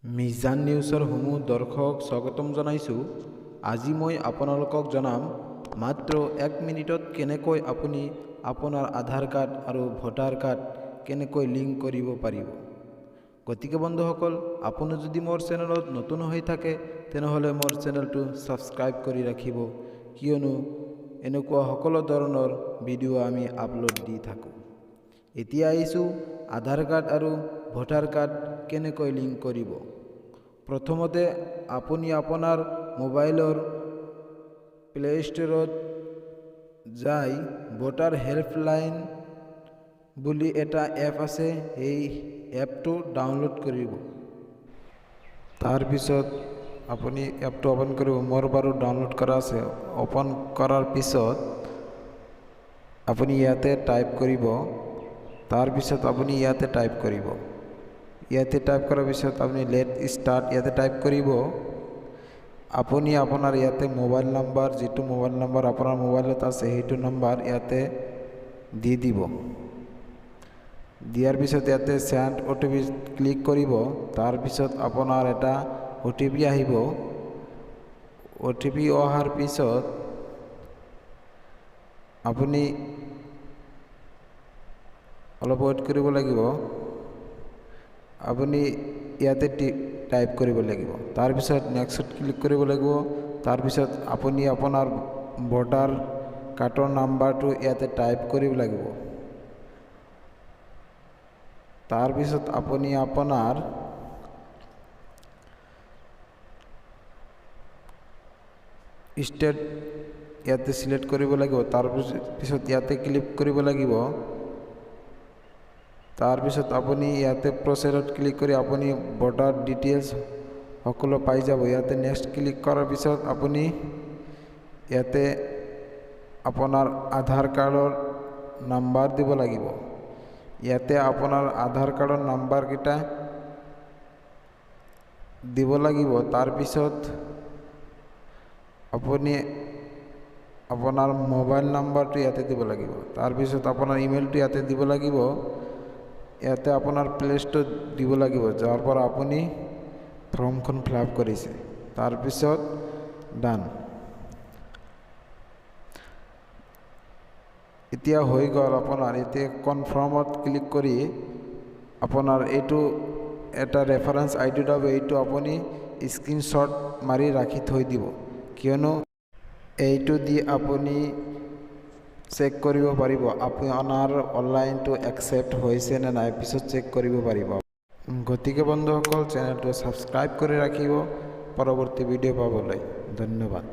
মিজান নিউজৰ সমূহ দৰ্শক স্বাগতম জনাইছোঁ। আজি মই আপোনালোকক জনাম মাত্ৰ এক মিনিটত কেনেকৈ আপুনি আপোনাৰ আধাৰ কাৰ্ড আৰু ভোটাৰ কাৰ্ড কেনেকৈ লিংক কৰিব পাৰিব। গতিকে বন্ধুসকল, আপুনি যদি মোৰ চেনেলত নতুন হৈ থাকে, তেনেহ'লে মোৰ চেনেলটো ছাবস্ক্ৰাইব কৰি ৰাখিব, কিয়নো এনেকুৱা সকলো ধৰণৰ ভিডিঅ' আমি আপলোড দি থাকোঁ। এতিয়া আহিছোঁ আধাৰ কাৰ্ড আৰু ভোটাৰ কাৰ্ড কেনেকৈ লিংক কৰিব। প্ৰথমতে আপুনি আপোনাৰ মোবাইলৰ প্লে' ষ্ট'ৰত যাই ভোটাৰ হেল্পলাইন বুলি এটা এপ আছে, সেই এপটো ডাউনলোড কৰিব। তাৰপিছত আপুনি এপটো অ'পেন কৰিব। মোৰ বাৰু ডাউনলোড কৰা আছে। অ'পেন কৰাৰ পিছত আপুনি ইয়াতে টাইপ কৰিব। তাৰপিছত আপুনি ইয়াতে টাইপ কৰিব। ইয়াতে টাইপ কৰাৰ পিছত আপুনি let's start ইয়াতে টাইপ কৰিব। আপুনি আপোনাৰ ইয়াতে মোবাইল নাম্বাৰ, যিটো মোবাইল নাম্বাৰ আপোনাৰ মোবাইলত আছে, সেইটো নাম্বাৰ ইয়াতে দি দিব। দিয়াৰ পিছত ইয়াতে চেণ্ড অ' টি পি ক্লিক কৰিব। তাৰপিছত আপোনাৰ এটা অ' টি পি আহিব। অ' টি পি অহাৰ পিছত আপুনি অলপ ৱেইট কৰিব লাগিব। আপুনি ইয়াতে টাইপ কৰিব লাগিব। তাৰপিছত নেক্সট ক্লিক কৰিব লাগিব। তাৰপিছত আপুনি আপোনাৰ ভোটাৰ কাৰ্ডৰ নাম্বাৰটো ইয়াতে টাইপ কৰিব লাগিব। তাৰপিছত আপুনি আপোনাৰ ষ্টেট ইয়াতে চিলেক্ট কৰিব লাগিব। তাৰপিছত ইয়াতে ক্লিক কৰিব লাগিব। তাৰপিছত আপুনি ইয়াতে প্ৰচেছত ক্লিক কৰি আপুনি ভোটাৰ ডিটেইলছ সকলো পাই যাব। ইয়াতে নেক্সট ক্লিক কৰাৰ পিছত আপুনি ইয়াতে আপোনাৰ আধাৰ কাৰ্ডৰ নাম্বাৰ দিব লাগিব। ইয়াতে আপোনাৰ আধাৰ কাৰ্ডৰ নাম্বাৰকেইটা দিব লাগিব। তাৰপিছত আপুনি আপোনাৰ মোবাইল নাম্বাৰটো ইয়াতে দিব লাগিব। তাৰপিছত আপোনাৰ ইমেইলটো ইয়াতে দিব লাগিব। ইয়াতে আপোনাৰ প্লেচটো দিব লাগিব, যাৰ পৰা আপুনি ফৰ্মখন ফিল আপ কৰিছে। তাৰপিছত ডান। এতিয়া হৈ গ'ল আপোনাৰ। এতিয়া কনফাৰ্মত ক্লিক কৰি আপোনাৰ এইটো এটা ৰেফাৰেঞ্চ আই ডি যাব। এইটো আপুনি স্ক্ৰীনশ্বট মাৰি ৰাখি থৈ দিব, কিয়নো এইটো দি আপুনি চেক কৰিব পাৰিব আপোনাৰ অনলাইনটো একচেপ্ট হৈছে নে নাই, পিছত চেক কৰিব পাৰিব। গতিকে বন্ধুসকল, চেনেলটো ছাবস্ক্ৰাইব কৰি ৰাখিব পৰৱৰ্তী ভিডিঅ' পাবলৈ। ধন্যবাদ।